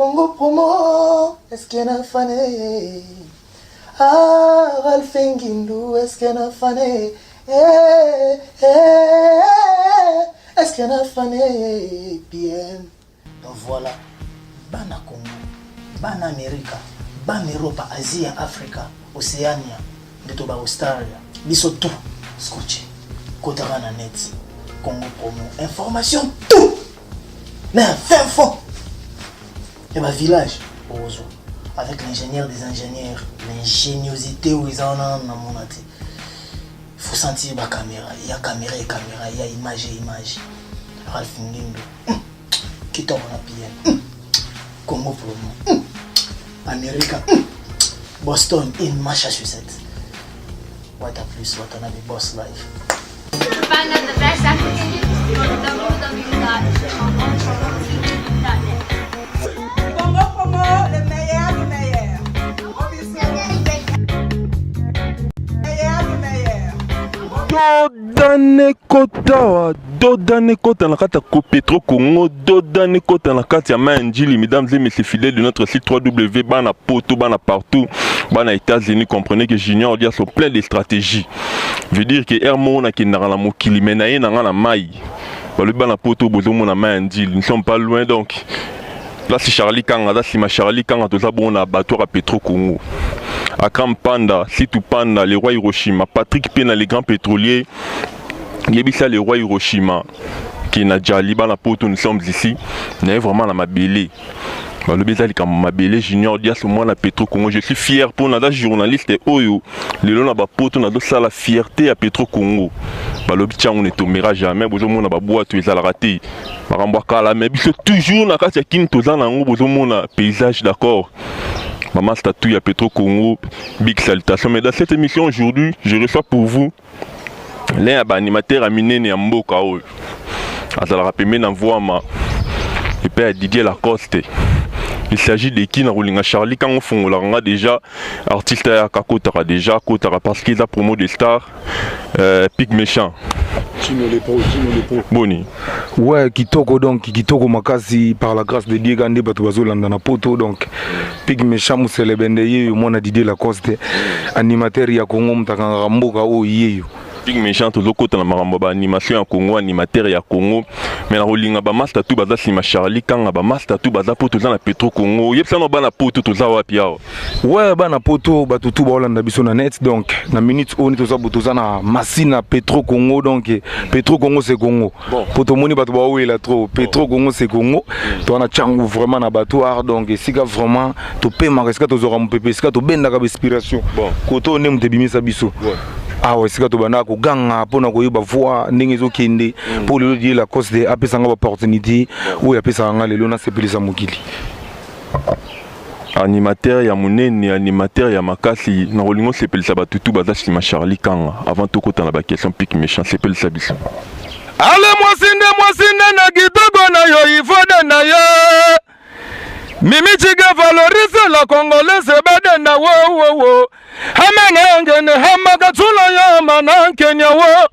Congo promo, est-ce que na fane? Ah, Ralph Ngindu, est-ce que na fane? Eh, eh, est-ce que na fane? PM. Donc voilà, bana Congo, bana Amerika, bana Europa, Asia, Afrika, Océania, nde to ba Australia, biso tout scotché. Kotaka na net, Congo promo, information tout. Na fin fond ya ba village ozo avec l'ingénieur des ingénieurs, l'ingéniosité oyo eza wana nanu namona te. Il faut sentir ba caméra, il y a caméra et caméra, il y a image et image. Ralph Ngindo, kitoko na PM. Congo promo, America, Boston in Massachusetts. Wata plus, Watanabe Boss Life. To find out the best African news, go to www.congopromotv.net. Congo Promo, le meilleur du meilleur. Gros bisous. Meilleur du meilleur. Dodane kota, dodane kota na kati ya Petro Congo, dodane kota na kati ya mai Njili. Mesdames et messieurs fidèles de notre site 3W, bana poto, bana partout, bana États-Unis, comprenez que Junior Dia sont plein de stratégies. Veut dire que Hermo nakendaka na mokili, mais na ye nanga na mai. Balobi bana poto, bozomona mai ya Njili, nous sommes pas loin. Donc place Charlie Kanga, aza nsima Charlie Kanga, toza bongo na abattoir ya Petro Congo. Akram Panda, Situ Panda, le roi Hiroshima, Patrick Pena, le grand pétrolier, yebisa le roi Hiroshima qui na Djali, bana poto, nous sommes ici, naye vraiment na mabele. Balobi eza likambo mabele. Junior Dias, mwana Petro Congo, je suis fier mpo naza journaliste oyo lelo na bapoto nazosala fierté ya Petro Congo. Balobi tiango ne tombera jamais. Bozomona babwato ezalaka te, makambo ya kala, mais biso toujours na kati ya kini toza na yango. Bozomona paysage, d'accord. Maman Statue ya Petro Congo, big salutation. Mais dans cette émission aujourd'hui, je reçois pour vous l'un ya baanimateur ya minene ya mboka oyo azalaka pembeni na Mvwama epai ya Didier Lacoste. Il s'agit de qui? Na kolinga Charlie Kango fongolaka nga déjà, artiste ayaka kotaka déjà kotaka parce que eza promo de star, Pic Méchant. Chino le pro, Chino le pro. Boni? Ouais, kitoko, donc kitoko makasi, par la grâce de Dieu nde bato bazolanda na poto. Donc Pic Méchant Muselebende yeyo, mwana Didier Lacoste, animateur ya Congo, moto akangaka mboka oyo yeyo. Pic Méchant, tozokota na makambo ya baanimation ya Congo, animateur ya Congo, mais na kolinga bamaster tu baza nsima Charlie Kanga, bamaster tu baza po toza na Petro Congo. Oyebisa no bana poto toza wapi awa? Ouais, bana poto, bato tu baolanda biso na net. Donc na minute oyo toza bo toza na Masina, Petro Congo. Donc Petro Congo, c'est Congo. Bon. Po tomoni bato baowela trop. Petro Congo, c'est Congo. Toza na ntiango vraiment na abattoir, donc esika vraiment topemaka, esika tozwaka mopepe, esika tobendaka bainspiration. Bon. Koto oyo nde moto ebimisa biso awa, esika tobandaka koganga mpona koyeba voi ndenge ezokende, mpo lelo Didier Lacoste apesanga baopportunité oyo apesaka nga lelo nasepelisa mokili. Animateur ya monene, animateur ya makasi, na kolinga osepelisa bato tu baza nsima Charlie Kanga. Avant tokota na baquestion, Pic Méchant, sepelisa biso. Ale mwasi nde, mwasi nde na kitoko na yo ifode na ye mimi chike valorise la congolaise badenda wowowo hamana ngene hamakatula yama na nkenya wo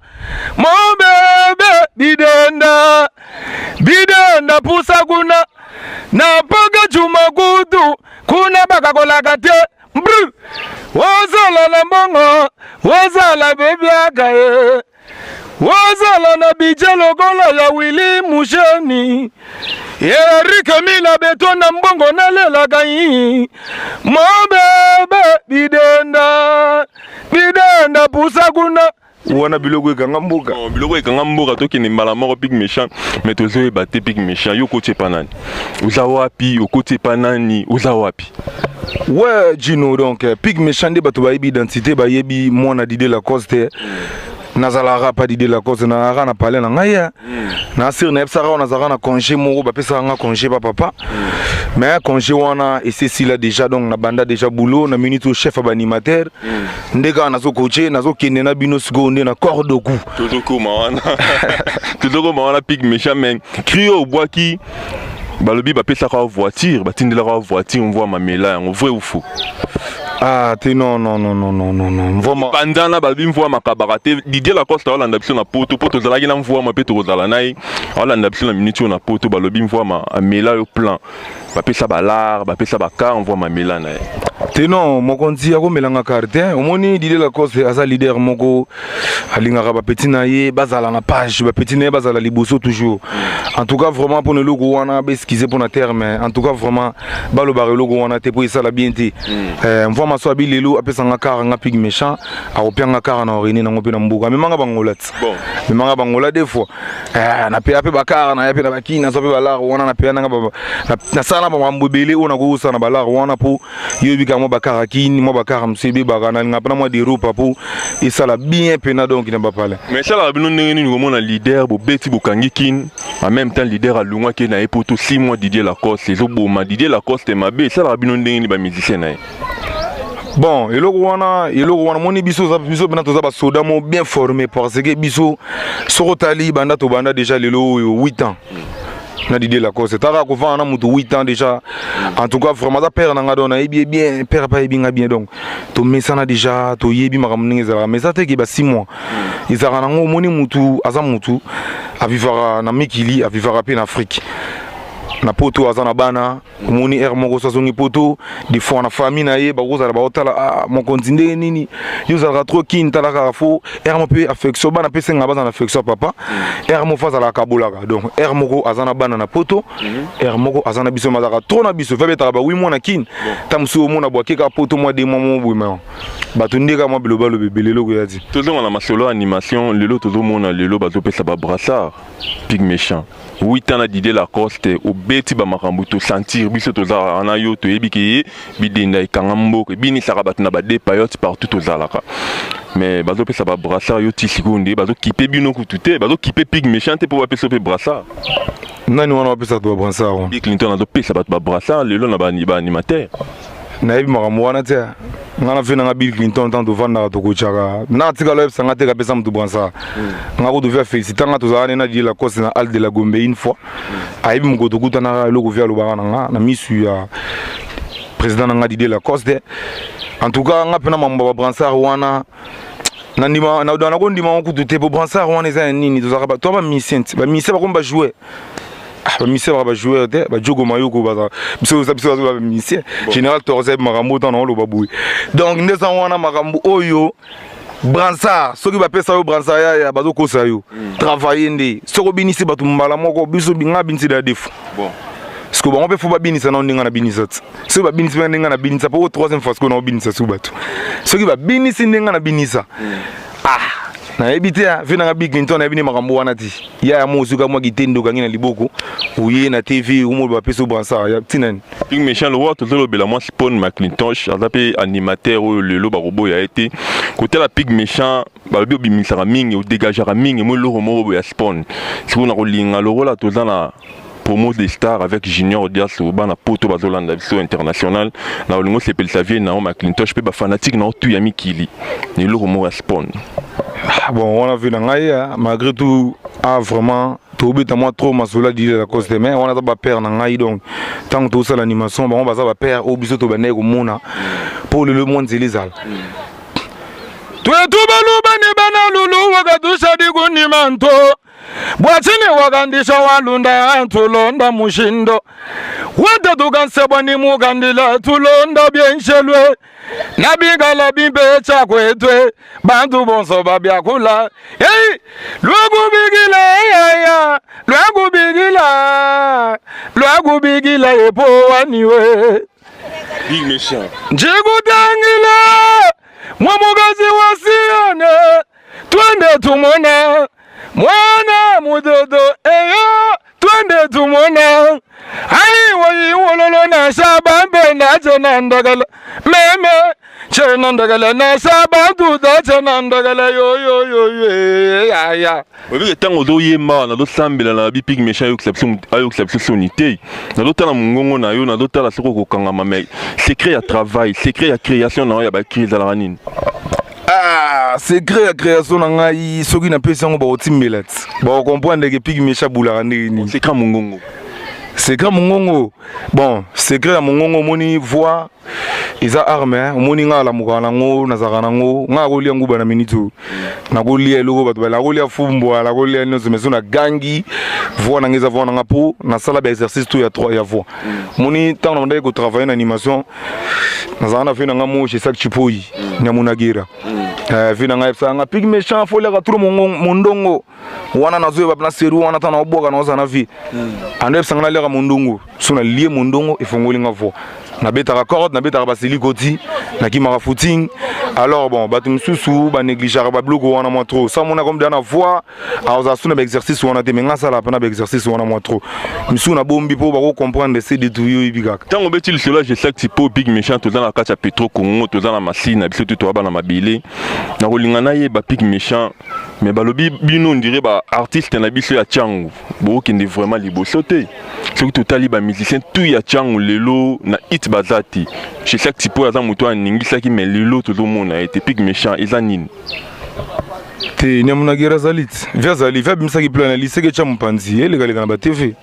mobebe bidenda bidenda pusa kuna napoka chuma kutu kuna bakakolaka te mbru ozala na mbongo, ozala bebiaka ye, ozala na budget lokola ya Willi Musheni, Erike Mila beto na mbongo nalelaka yi mobebe bidenda bidenda pusa kuna wana biloko ekanga mboka. Bon, biloko ekanga mboka. Tokende mbala moko, Pic Méchant, mais tozoyeba te, Pic Méchant, yo okoti epa nani? Oza wapi? Okoti epa nani? Oza wapi? Ouais Gino, donc Pic Méchant nde bato bayebi identité, bayebi mwana Didier Lacoste. Nazalaka pa Didier Lacoste, nazalaka na palais na ngai ya na sire, nayebisaka wana nazalaka na congé moko, bapesaka nga congé pa papa, mais congé wana esesila déjà. Donc nabanda déjà boulot na minute oyo, chef ya baanimateur nde kaka nazokoche, nazokende na bino sikoyo nde na corps de coup. Tozokoma wana, tozokoma wana, Pic Méchant, mais cri oyo obwaki, balobi bapesaka voiture, batindelaka voiture mvwa mamela yango, vrai ou faux? Ah te, non, non, non, non, non, non, non, vraiment. Panzana babi Mvwama akabaka te. Didier Lacoste aolanda biso na Poto, mpo tozalaki na Mvwama mpe tokozala na ye. Aolanda biso na minute oyo na Poto. Balobi Mvwama amela yo plan, bapesa balar, bapesa bakar, Mvwama amela na ye. Te, non, mokonzi akomelanga carte. Omoni, Didier Lacoste aza leader moko alingaka bapeti na ye bazala na page, bapeti na ye bazala liboso toujours. En tout cas vraiment, mpona eloko wana, baexcuse mpona terme, en tout cas vraiment balobaka eloko wana te mpo esala bien te. Mvwama so abi lelo apesanga kara, nga Pig Méchant akopianga kara na orine nango mpe na mboka. Amemanga bangola ti, memanga bangola deux fois. Napeya mpe bakara na ya mpe na bakini, nazwa mpe balare wana, napeya nanga, nasala na bamakambo ebele oyo nakosala na balare wana, mpo yoyebi kaka mwa bakara kini, mwa bakara mosusu ebebaka. Nalinga mpena mwa deropa mpo esala bien mpena, donc na bapale. Mais esalaka bino ndenge nini komona leader bobeti, bokangi kini, en même temps leader alongwaki na ye poto 6 mois? Didier Lacoste ezoboma Didier Lacoste mabe. Esalaka bino ndenge nini, bamusicien na ye? Bon, eloko wana moni, biso biso mpena toza basoda mo bien formé, parce que biso soko otali banda tobanda déjà, lelo oyo 8 ans na Didier Lacoste. Taka kovanda na moto 8 ans déjà, en tout cas vraiment aza père na nga, donc nayebi ye bien, père mpe ayebi nga bien, donc tomesana déjà, toyebi makambo ndenge ezalaka. Mais eza teke ba 6 mois ezalaka nango. Omoni, mutu aza mutu avivaka na mikili, avivaka mpe na Afrique, na Poto, aza na bana. Omoni, aire moko so azongi Poto, des fois na famille na ye bakozala baotala: "Ah, mokonzi, ndenge nini yo ozalaka trop kini?" Tala kaka, faut aire moko mpe affection, bana mpe senga baza na affection ya papa. Aire moko faut azalaka kabolaka, donc aire moko aza na bana na Poto, aire moko aza na biso. Azalaka trop na biso, fa betaka ba 8 mois na kini, ta mosusu omona bwake kaka Poto mwa 2 mois mo boye. Bato nde kaka mwa biloba aloba ebele, eloko ya ti. Tozonga na masolo ya animation. Lelo tozomona, lelo bazopesa babrassard Pig Méchant. 8 ans na Didier Lacoste, obeti bamakambo, tosentir biso tozalaka na yo, toyebi ke ye bidenda ekanga mboka, ebinisaka bato na bade payote partout tozalaka. Mais bazopesa babrassard, yo ti sikoyo nde bazokipe bino kutu te, bazokipe Pig Méchant te mpo bapesa mpe brassard. Nani wana bapesa bato babrassard wana? Bill Clinton azopesa bato babrassard lelo na baanimateur. Nayebi makambo wana te. Nga na fe nanga Bill Clinton, ntango tovandaka, tokotiaka na atikala oyebisa nga te kapesa moto brassard. Nga kutu vi afélicita nga. Tozalaka ne na Didier Lacoste na Halle de la Gombe une fois, ayebi mokolo tokutanaka. Eloko vi alobaka na nga na misu ya président na nga Didier Lacoste. En tout cas nga mpena mambo ya babrassard wana, nandima, nakondima ngo kutu te, po brassard wana eza ya nini? Tozalaka toza bamusicien ti bamusicien bakomi bajoueur. Ah, bamusicien baka bajoueur te, bajogo mayoko baza biso, biso baza bamusicien. Général Torse, makambo otana oloba boye, donc nde eza wana makambo oyo. Brassard, soki bapesa yo brassard, yaya, bazokosa yo. Travaille nde, soki obinisi bato mbala moko, biso nga binisi da defo parce que bango mpe faut babinisa nao ndenge na binisa ti. Soki babinisi mpe ndenge na binisa, mpo troisième fois sikoyo naobinisa su bato, soki babinisi ndenge na binisa, ah, nayebi te. Ve nanga Bill Clinton, nayebi nde makambo wana ti. Ya mo ozuka mwa kitendo, okangi na liboko, oye na TV, omoi bapesa brassard ya ntina nini? Pig Méchant, le roi, tozolobela mwa Spawn McClintosh, aza mpe animateur oyo lelo bakoboya ye te. Kotala Pig Méchant, balobi obimisaka mingi, odégageaka mingi mo eloko moko boye ya spawn. Sikoyo na kolinga lokola toza na promo des stars avec Junior Dias, bana Poto bazolanda biso international, na olingo osepelisa vie na yo McClintosh mpe bafanatique na yo tu ya mikili na eloko moko ya spawn. Ah, bon, wana ve na ngai, malgré tout, ah, vraiment tobeta mwa trop masolo ya Didier Lacoste, mais wana aza bapère na ngai. Donc ntango tozosala animation, bango baza bapère oyo biso tobandaki komona mpo lelo mwa nzela ezala. Twetu balubani bana lulu wakatusha dikunima nto bwachini wakandisha walunda tulonda mushindo watatukansebwa ni mukandila tulonda byenjelwe na bikala bimpe kwetwe bantu bonso babyakula. Hey, lwakubikila yaya, lwakubikila, lwakubikila epo waniwe. Big Méchant. Njikutangila mwamukazi wasiyane, twende tumone mwana mudodo eyo, twende tumone aiwo iwololo na shabambe nache nandagala meme chenandagala na shabantu chenandagala yoyoyoyo yaya. Oyebike, ntango ozoyemba, nazosambela na babi Pig Méchant ayokisa biso soni te. Nazotala mongongo na yo, nazotala soki okokangama. Mais secret ya travail, secret ya création na yo ya bacri ezalaka nini? Ah, secret ya création na ngai, soki napesi yango, bakotimbela ti bakocomprendre ke Pig Méchant abulaka ndenge nini. Secret ya mongongo. Secret mongongo, bon, secret ya mongongo, omoni voix eza arme, hein. Omoni ngai alamukaka nango, nazalaka nango, ngai akolia nguba na minute oyo, nakolia eloko bato bala, nakolia fumbwa, nakolia nyonso, mais so nagangi voix na ngai eza voix na ngai, mpo nasala baexercice to ya trois ya voix. Omoni, ntango na bandaki kotravaille na animation, nazalaka na vie na ngai mo Jesak Chipoi Nyamunagera. Vie na ngai ebisaka nga pig méchant, foliaka trop mondongo wana, nazoyeba na seri wana, ntango naobwaka naoza na vie ando yebisanga naliaka mondongo. So nalie mondongo, efongoli nga voix, nabetaka corde, nabetaka basilikoti, nakimaka footing. Alors bon, bato mosusu banégligeaka babiloko wana mwa trop, sa mona comme na voix azala su na baexercice wana te, mais nga asalaka mpe na baexercice wana mwa trop, misusu nabombi mpo bakocomprendre se de tout, yo oyebi kaka. Ntango obeti lisolo ya Gesac Tipo, Big Méchant, toza na kati ya Petro Congo, toza na masini na biso te, toya bana mabele. Nakolinga nayeba, Pig Méchant, mais balobi bino ondire baartiste na biso ya Tshangu bokokende vraiment liboso te. Soki totali bamusicien tout ya Tshangu lelo na hit baza te. Gesac Tipo aza moto aningisaki, mais lelo tozomona ye te. Pig Méchant, eza nini? Te, Nyamunagera azali ti vi, azali vi, abimisaki plan na liseke tya mopanzi, elekaleka na batv,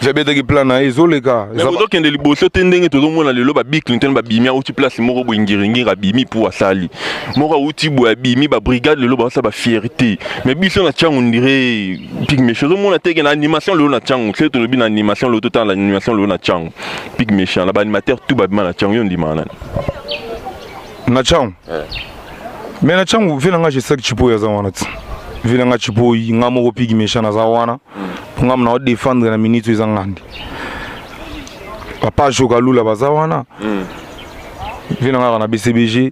vi abetaki plan na ye, ezoleka. Mais bozokende liboso te ndenge tozomona lelo babill Clinton babimi, auti place moko boye, ngiringiri, abimi mpo asali moko, auti boye, abimi babrigade, lelo bazosala bafierté. Mais biso na Tshangu, ndire Pig Méchant, ozomona teke na animation lelo na Tshangu, soki tolobi na animation lelo, totala na animation lelo na Tshangu, Pig Méchant, na baanimateur tout babima na Tshangu, yo ndimaka nani? Na Tshangu, mais na Tshangu vie na nga Jesak Chipoyi aza wana ti, vie na nga Chipoyi, nga moko Pig Méchant naza wana, mpo nga na odéfendre na minute oyo eza ngandi, papa Jokalula baza wana, vie na nga kaka na BCBG,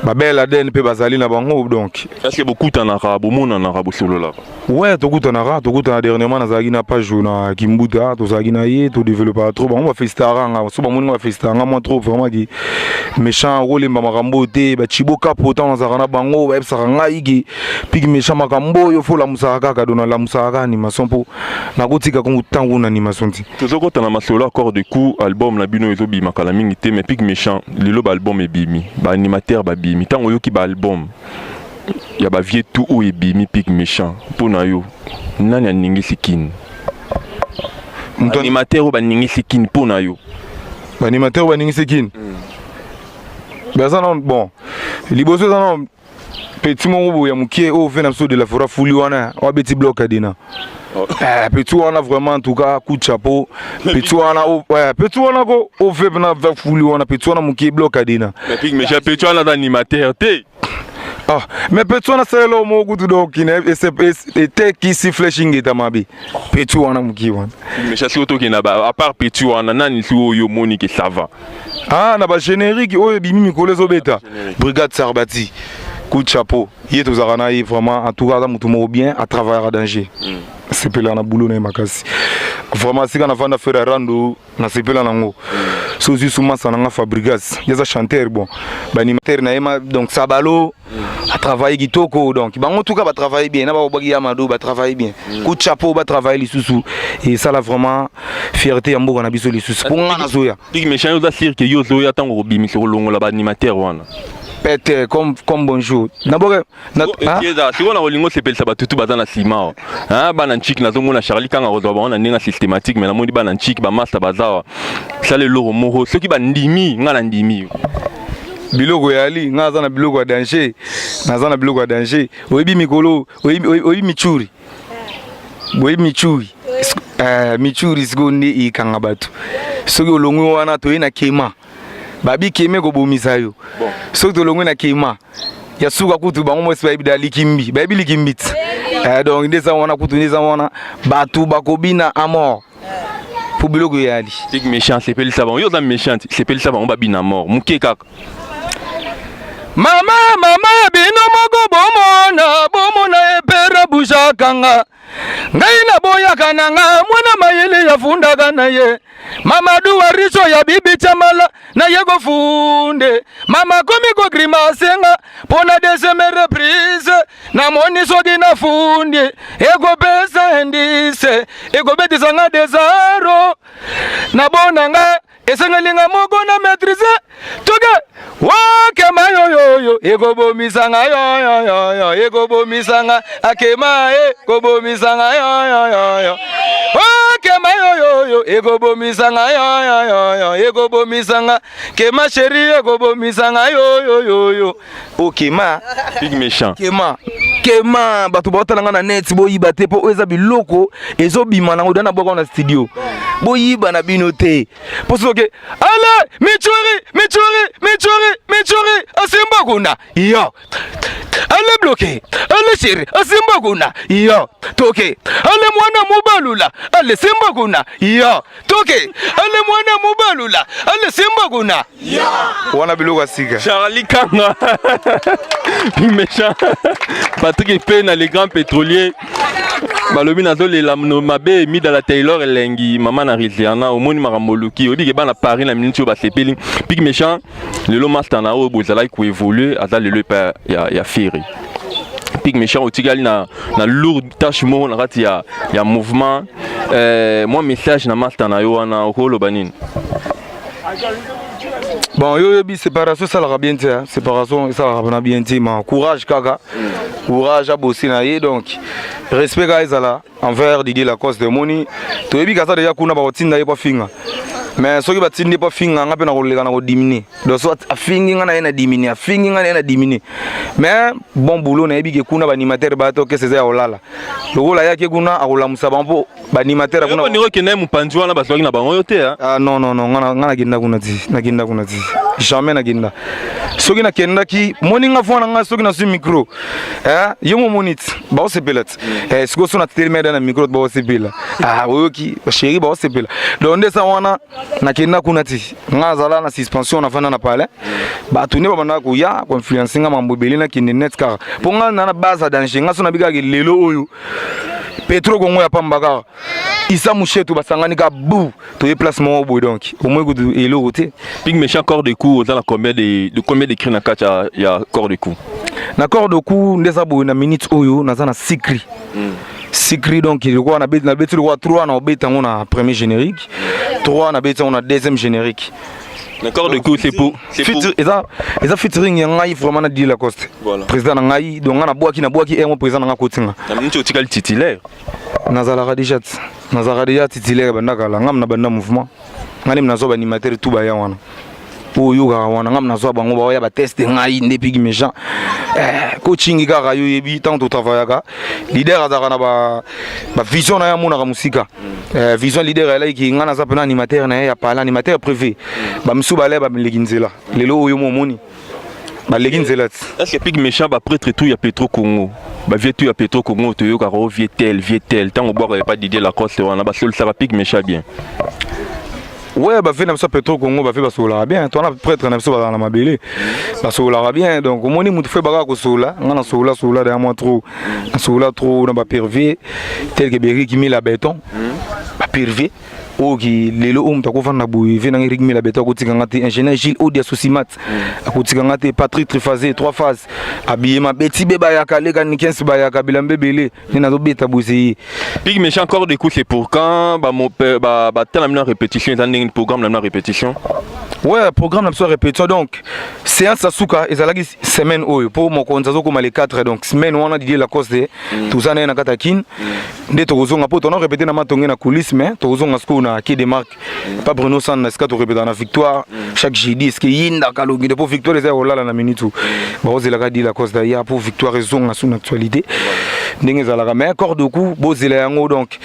babel Aden mpe bazali na bango, donc. Est ce que bokutanaka, bomonanaka, bosololaka? Ouais, tokutanaka, tokutana. Dernièrement nazalaki na page na Kimbuta, tozalaki na ye, todéveloppaka trop. Bango bafélicitaka nga, so bamoni nga bafélicitaka nga mwa trop, vraiment ki Méchant okolemba makambo oyo te. Bachiboka pourtant nazalaka na bango, bayebisaka ngai ki Pig Méchant, makambo oyo fo olamusaka kaka, do nalamusaka kaka animation, mpo nakotika kongo ntango na animation ti. Tozokota na masolo accord de coup, album na bino ezobima kala mingi te. Mais Pig Méchant, lelo baalbum ebimi, baanimateur babimi, ntango oyoki baalbum ya bavieux tout oyo ebimi, Pig Méchant, mpo na yo nani aningisi kini? Moto Animateur oyo baningisi kini mpo na yo? Baanimateur oyo baningisi kini baza na, bon, liboso eza na petit moko boye ya mokie oyo ve na biso de la forêt, fuli wana oyo abeti bloc adena. Eh, petit wana vraiment, en tout cas coup de chapeau, petit wana ouais, petit wana ko ove na fuli wana, petit wana mokie, bloc adena. Mais Pig Méchant, petit wana aza animateur te. Ah, mais petit wana asalela moko kutu, donc etekisi flèche ingeta mabe, petit wana mokie wana. Pig Méchant, soki tokende à part petit wana, nani si oyo omoni ke ça va? Ah, na bagénérique oyo ebimi mikolo ezobeta, Brigade Sarbati, coup de chapeau, ye tozalaka na ye vraiment, en tout cas aza motu moko bien, atravaillaka danger, nasepelaka na boulot na ye makasi vraiment. Sika navanda frère rando, nasepela nango. So ozwi sumasa na nga Fabrigas, ye aza chanteur, bon, baanimateur na ye donc Sabalo atravaille kitoko, donc bango tuka batravaille bien na bakobwaki ya mado, batravaille bien, coup de chapeau, batravaille lisusu, esala vraiment fierté ya mboka na biso lisusu, mpo nga nazoya. Pig Méchant, yo oza sûr ke yo ozoya, ntango kobimisa, kolongola baanimateur wana? Pete comme bonjour naboke. Eza sikoyo na kolinga osepelisa bato tu baza na nsima awa, bana ntiki, nazomona Charlie Kanga kozwa bango na ndenge systématique, mais namoni bana ntiki bamasta baza awa. Sala eloko moko, soki bandimi nga na ndimi yo. Biloko yali, nga naza na biloko ya danger, naza na biloko ya danger. Oyebi mikolo, oyebi michuri, boyebi michuri, michuri sikoyo nde ekanga bato. Soki olongwi wana, toye na kema, babi kema ekobomisa yo. Soki tolongwi na kema ya suka kutu, bango mosi bayebi da likimbi, bayebi likimbi ti. Donc nde eza wana kutu, nde eza wana, bato bakobina à mort po biloko eyali. Pig Méchant, sepelisa bango, yo oza méchant, sepelisa bango babina mort moke kaka. Mama, mama, bino moko bomona, bomona epera bujakanga ngai naboyaka na nga mwana mayele yafundaka na ye Mamadu Wariso ya bibi Chamala na ye kofunde mama komi kogrimasenga mpo na deuxième reprise, namoni soki nafundi ekopesa indice, ekobetisa nga desaro nabona nga, esengeli nga moko na maîtrise toke wakema yoyoyo, ekobomisanga yoyoyoyo, ekobomisanga akema, ekobomisanga yoyoyoyo. kema yoyoyo ekobomisa nga yoyoyo ekobomisa nga kema chéri ekobomisa nga yoyoyoyo okema Big méchant. Kema kema, bato baotala nga na net, boyiba te, mpo oyo eza biloko ezobima nango da na bwaka na studio, boyiba na bino te, mpo soki ale michuri michuri michuri michuri asimba kuna yo, ale bloke, ale chéri asimba kuna yo, toke ale mwana mobalula, ale simba kuna yo, toke ale mwana mobalula, ale simba kuna wana, biloko ya sika. Charlie Kanga, Big méchant, Patrick Epena, les grands pétroliers. Balobi nazolela mabe Midala Taylor elengi mama na Riziana, omoni makambo oluki, oyebi ke bana Paris na miniti oyo basepeli. Big méchant, lelo master na oyo bozalaki koévolue aza lelo epai ya Ferre. Big méchant, otikali na lourde tâche moko na kati ya mouvement. Mwa message na master na yo wana, okoloba nini? Bon, yo oyebi, séparation esalaka bien te, hein. Séparation esalaka mpena bien te, ma courage kaka, courage abosi na ye. Donc respect kaka ezala envers Didier Lacoste. Omoni, toyebi kaza deja kuna, bakotinda ye po afinga, mais soki batindi ye po afinga, nga mpe na koleka na kodimine. Donc so afingi nga na ye na dimine, afingi nga na ye na dimine, mais bon boulot. Nayebi ke kuna baanimateur baya okese eza ya kolala, lokola ayaki kuna akolamusa bango mpo baanimateur kuna. Ndenge okende mopanzi wana, bazwaki na bango yo te, hein? Ah non, non, non, nga nakenda kuna ti, nakenda kuna ti jamais. Nakenda soki nakendaki, moni nga fo na nga soki nazwi micro, eh, yo momoni ti baosepela ti, eh, sikoyo so natelemi ada na micro, baosepela. Ah, oyoki bachéri, baosepela. Donc nde esa wana, nakenda kuna ti. Nga azala na suspension, nafanda na palais, bato nde babandaka koya koinfluence nga mambo ebele. Nakende net kaka mpo nga na base ya danger. Nga so nabikaka lelo oyo Petro Kongo ya pamba kaka Isa Mushetu basangani ka bu toye place moko boye, donc omoi kutu eloko te. Big méchant, corps de coup, oza na combien de cris na kati ya corps de coup? Na corps de coup nde eza boye, na minute oyo naza na six cris, six cris. Donc lokola nabeti lokola 3, na obeta yango na premier générique, 3 nabeti yango na deuxième générique. Na corps de coup, c'est pour Eza featuring ya ngai vraiment na Didier Lacoste. Voilà. Président na ngai, donc ngai nabwaki yango, président na ngai kotinga. Na minute otikali titulaire. Nazalaka déjà ti, nazalaka déjà titulaire banda kala. Ngam na banda mouvement, ngai nde nazwa baanimateur tout baya wana oyo oyokaka wana, ngam nazwa bango, baoya bateste ngai nde Pigi Méchant. Eh, coaching kaka yo oyebi, ntango totravaillaka, leader azalaka na bavision na ye, amonaka mosika. Eh, vision leader alaki, ngai naza mpena animateur na ye ya pala, animateur privé. Bamisu balaya baleki nzela, lelo oyo mo omoni baleki nzela ti. Est-ce que Pig méchant, ba prêtre tout ya Petro Congo, ba vieux tout ya Petro Congo, toyokaka o vieux tel, vieux tel, ntango obwaka epa Didier Lacoste wana, basolisaka Pig méchant bien? Ouais, bavieux na biso ya Petro Congo, bavieux basololaka bien. Twana prêtre na biso bazala na mabele, basololaka bien. Donc omoni, mutu fo ebakaka kosolola. Nga na solola solola daya mwa trop, nasolola trop na bapervier tel que Berik Mila Béton, bapervier oyo ki lelo oyo moto akofanda boye, vieux nanga Erik Mila Béton akotikanga te, ingénieur Gilles Odia Sosimat akotikanga te, Patrick Triphasé trois phases abiyema beti be bayaka leka nikensi bayaka bilamba ebele nde nazobeta boye ye. Pig méchant, corps de coup, c'est pour quand? Ba mo ba ba tala na répétition eza ndenge, programme na répétition? Ouais, programme na biso ya répétition, donc séance ya suka ezalaki semaine oyo, mpo mokonzi azokoma le 4. Donc semaine wana Didier Lacoste toza na ye na kati ya Kine, nde tokozonga mpo tona répété na Matonge na coulisse, mais tokozonga sikoyo na quai de marque pa Bruno Sand, na esika torépéta na Victoire chaque jeudi. Eske yindaka longi mpo Victoire eza ya kolala na minute oyo bakozelaka Didier Lacoste aya mpo Victoire ezonga su na actualité ndenge ezalaka. Mais corps de coup, bozela yango, donc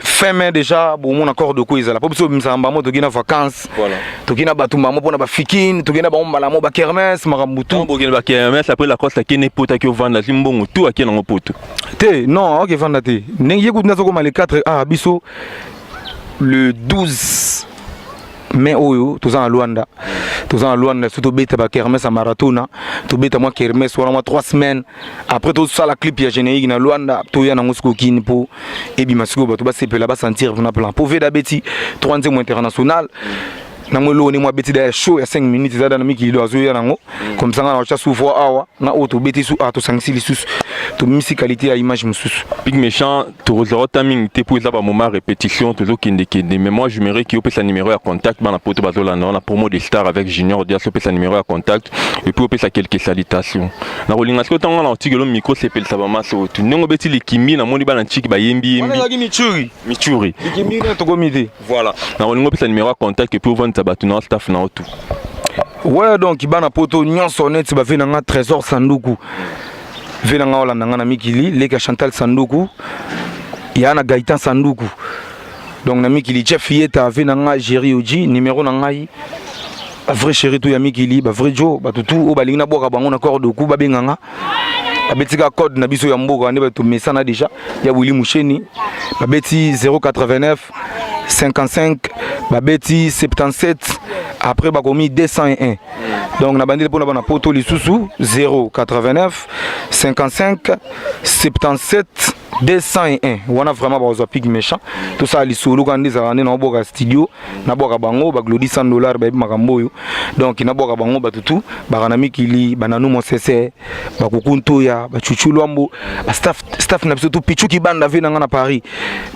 fin mai déjà bomona corps de coup ezala, mpo biso obimisaka mbamo, toki na vacances. Voilà. Toki na bato mbamo mpona bafikine, toki na bango mbala mo bakermesse, makambo tout. Bokende bakermesse, après Lacoste akende poto, aki ovanda, azwi mbongo tu, ake nango poto. Te, non, okevanda te. Ndenge ye kutu nazokoma le 4, ah, biso le 12 mai oyo toza na Lwanda, toza na Lwanda so tobeta bakermesse ya maratona, tobeta mwa kermesse wana mwa 3 semaines, après tosala clip ya générique na Lwanda, toya nango sikoyo Kini mpo ebima sikoyo, bato basepela, basentir na plan, mpo veda abeti 3 nzembo international nango. Eloko ndenge abeti da ya show ya 5 minutes eza da na mikili, do azoya nango comme ça. Nga na otya sous voix awa na oyo tobeti su, ah, tosangisi lisusu. Tobimisi qualité ya image mosusu. Big Méchant, tokozala ata mingi te mpo eza bamoment répétition, tozokendekende, mais moi j'aimerais ki opesa numéro ya contact. Bana poto bazolanda wana promo de star avec Junior Dias. Opesa numéro ya contact et puis opesa quelques salutations na kolinga. Soki otango na otikelo micro, sepelisa bamasa oyo tu ndenge obeti likimbi. Namoni bana ntiki bayembi yembi. Ezalaki michuri. Michuri. Likimbi na tokomi te. Voilà, na kolinga opesa numéro ya contact et puis ovandisa bato na staff na yo tout. Ouais, donc bana poto nyonso, neti bave na nga Trésor Sanduku, ve na nga olanda nga na mikili, leki ya Chantal Sanduku, ya na Gaëtan Sanduku, donc na mikili Jeff Yeta, ve na nga Géri Oji. Numéro na ngai, bavrai chéri tu ya mikili, bavrai jo, bato tu oyo balingi nabwaka bango na corps de coup, babenga nga, babetika code na biso ya mboka nde bato mesana déjà, ya Willi Musheni. Babeti 089 55, babeti 77, après bakomi 201. Donc na bandeli mpona bana poto lisusu, 089 55 77 201. Wana vraiment bakozwa Pig Méchant. Tosala lisolo kaka nde ezalaka nde naobwaka studio, nabwaka bango baglodi 100 dollar, bayebi makambo oyo. Donc nabwaka bango, bato tu baka na mikili, bananu mosese, bakuku ntoya, bachuchu lwambo, bastaff, staff na biso tu, pichuki banda, ve na nga na Paris,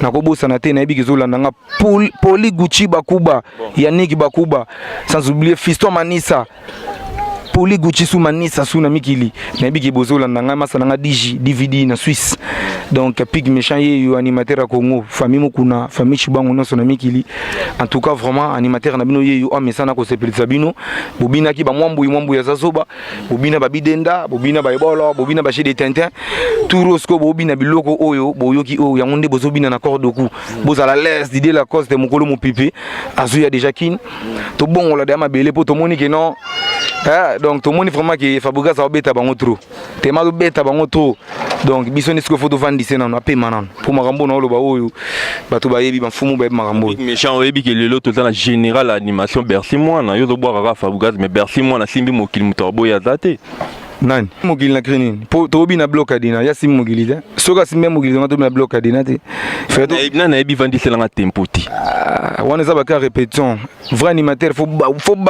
nakobosana te, nayebi kezolanda nga, Poli Gucci Bakuba, Yannick Bakuba, sans oublier Fiston Manisa, Poli Gucci su Manisa su na mikili, nayebi ke bozolanda ngai, masa na nga dj DVD na Suisse. Donc Pig Méchant ye yo, animateur ya Congo, famille Mokuna, famille Chibango nyonso na mikili. En tout cas vraiment, animateur na bino ye yo, amesana kosepelisa bino. Bobinaki bamwambui mwambui aza zoba, bobina babidenda, bobina baebolo, bobina bache de Tintin turo. Sikoyo bobina biloko oyo boyoki oyo, yango nde bozobina na corps doku. Bozala l'aise, Didier Lacoste mokolo mopipi azoya déjà kine, tobongola deya mabele mpo tomoni ke non. Eh, donc tomoni vraiment ke Fabregas aobeta bango trop, tema azobeta bango trop. Donc biso nde sikoyo fo tovandise nano, apema nano, mpo makambo na oloba oyo bato bayebi, bafumu bayebi makambo oyo. Méchant, oyebi ke lelo toza na général animation Bercy Mwana. Yo ozobwaka kaka Fabregas, mais Bercy Mwana asimbi mokili, moto aboyi aza te. Nani mokili na cri nini? Mpo tokobi na bloc adina, ya simbi mokili te. Soki asimbi mokili tonga, tobi na bloc adina te. Nani nayebi vandiselanga tempo te. Ah, wana eza baka répétition. Vrai animateur fo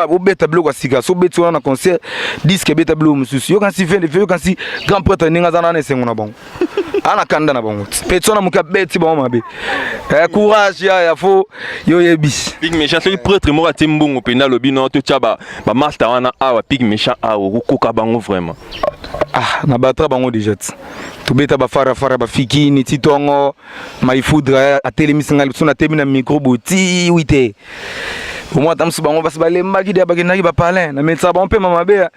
obeta biloko ya sika. So obeti wana na concert, disque ebeta biloko mosusu. Yokansi yokansi grand prêtre ndenge aza nana esengo na bango, ana kanda na bango, petit wana moke abeti bango mabe. Courage yaya, fo yo oyebi. Pig Méchant, soki prêtre moko atie mbongo mpenza, alobi no totya bamaster wana awa, Pig Méchant awa okokoka bango vraiment? Ah, na batra bango déjà ti tobeta bafarafara, bafikini ti ntongo. Maifoudre atelemisi ngai liboso, natemi na micro boye ti wi te. Omoi ata mosusu bango basi balembaki deya, bakendaki bapalin na metisaka bango mpe mabe,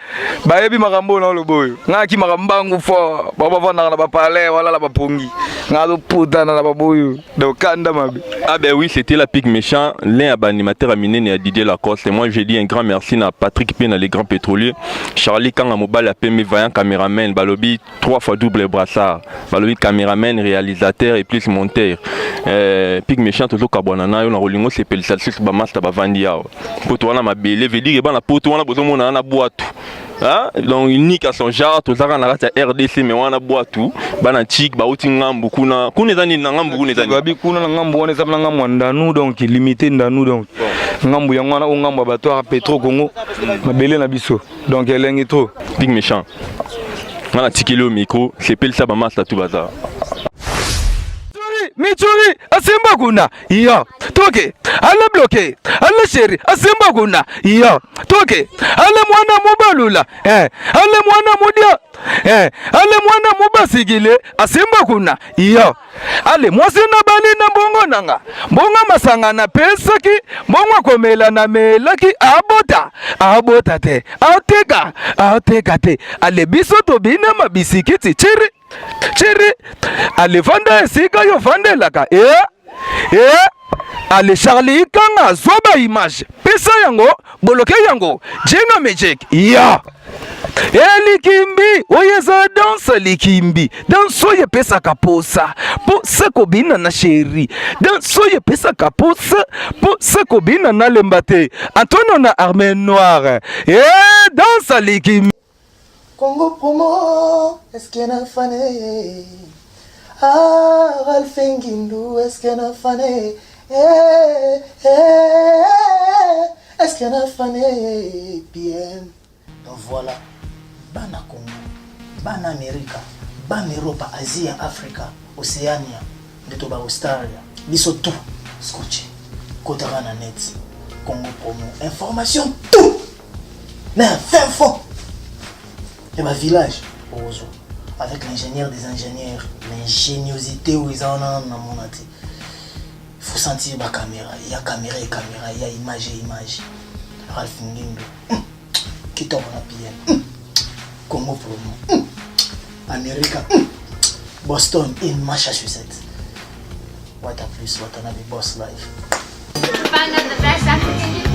bayebi makambo oyo na oloba oyo. Ngai akimaka mbangu fort, bango bavandaka na bapalin, walala bapongi, ngai azoputana na baboyo, donc kanda mabe. Ah ben oui, c'était la Pique Méchant, l'un animateur à Minene à Didier Lacoste. Et moi, j'ai dit un grand merci à Patrick Pena, les grands pétroliers. Charlie Kanga Mobile, Pembe Vaillant caméraman, Balobi, trois fois double brassard. Balobi caméraman, réalisateur et plus monteur. Pique Méchant, toujours kabwana na yo na rolingo sepelisa lisusu ba master bavandi awa. Poto wana mabele, veut dire bana poto wana bozomona na boîte. Hein? Donc unique à son genre, tozaka na kati ya RDC, mais wana bwatu bana chik bauti ngambu kuna. Kuna eza nini na ngambu kuna? Eza nini? Babi kuna na ngambu wana eza na ngambu ya Ndanu, donc limité Ndanu, donc ngambu yango wana o ngambu ya bato ya Petro Congo, mabele na biso, donc elengi trop. Big Méchant, nga natikeli yo micro, sepelisa bamasta tu baza. Michuri asimba kuna yo toke ale bloke ale sheri asimba kuna yo toke ale mwana mubalula, eh, ale mwana mudia, eh, ale mwana mubasigile asimba kuna yo ale mwasi na bali na mbongo nanga, mbongo masanga napesaki, mbongo akomela namelaki, abota abota te, ateka ateka te. Ale biso tobina mabisikiti chiri chiri. Ale vanda esika yo vandelaka e e. Ale Charlie Ikanga, zwa ba image, pesa yango, boloke yango, Jenga Magic ya elikimbi oyo eza danse likimbi, danse oyo epesaka posa posa kobina na chéri, danse oyo epesaka posa posa kobina na lemba te. Antonio na armée noire e danse likimbi. Congo promo, est-ce qu'il y en a fané? Ah, Ralph Ngindu, est-ce qu'il y en a fané? Eh, eh, est-ce qu'il y en a fané? PM. Donc voilà, Bana Congo, Bana Amerika, Bana Europa, Asia, Africa, Oceania, nde to ba Australia, biso tout scotché. Kotaka na net, Congo promo, information tout. Na fin fond. Ya ba village ozo avec l'ingénieur des ingénieurs, l'ingéniosité oyo eza wana nanu namona te. Faut sentir ba caméra, il y a caméra et caméra, il y a image et image. Ralph Ngindu. Kitoko na PM. Congo promo. America. Boston in Massachusetts. What a plus, Watanabe Boss Life. To find out the best African